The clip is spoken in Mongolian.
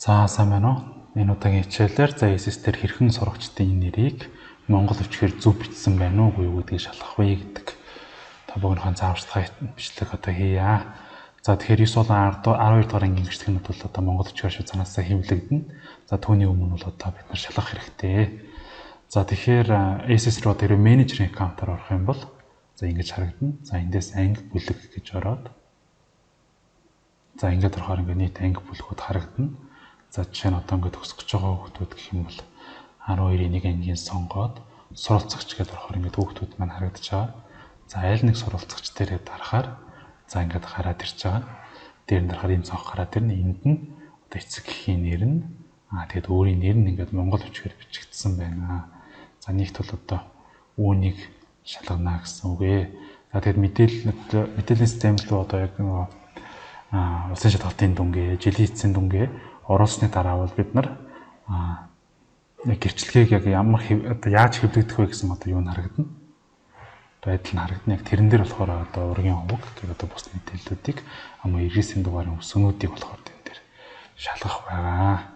За, сайн байна уу? Энэ удаагийн хичээлээр за SS дээр хэрхэн сурагчдын нэрийг монгол өчгөр зөв бичсэн байна уу, үгүй юу гэдгийг шалгах вэ гэдэг та бүхэн зааварчилгаа бичлэг одоо хийе. За, тэгэхээр 9 болон 12 дугаар ангийн гэрчлэгнүүд бол одоо монгол өчгөр шууд цаанаасаа хэвлэгдэнэ. За, түүний өмнө бол одоо бид нар шалгах хэрэгтэй. За, тэгэхээр SS руу тэр менежерийн аккаунтаар орох юм бол за ингэж харагдана. За, эндээс анги бүлэг гэж ороод, за, ингээд орохоор ингээд нийт анги бүлгүүд харагдана. За, жишээ нь одоо ингээд төгсөх гэж байгаа хүүхдүүд гэх юм бол 12-ийн 1 ангийн сонгоод суралцагч гэдээ орохоор ингээд хүүхдүүд маань харагдаж байгаа. За, аль нэг суралцагч дээрээ дарахаар за ингээд хараад ирж байгаа. Дээр нь дарахаар ийм цонх гараад ирнэ. Энд нь одоо эцэг эхийн нэр нь, тэгээд өөрийн нэр нь ингээд монгол өчгөр бичигдсэн байна. За, нэгт бол одоо үүнийг шалгана гэсэн үг ээ. За, тэгээд мэдээллийн систем рүү одоо яг нөгөө улсын шалгалтын дүнгээ, жилийн эцсийн дүнгээ оруулсны дараа бол бид нар яг гэрчлэгийг яг ямар одоо яаж хэвлэгдэх вэ гэсэн одоо юу нь харагдана. Байдал нь харагдана. Яг тэрэн дээр болохоор одоо ургийн овог гэх одоо бус мэдээллүүдийг, 99 дугаарын өсгөнүүдийг болохоор тэн дээр шалгах байгаа.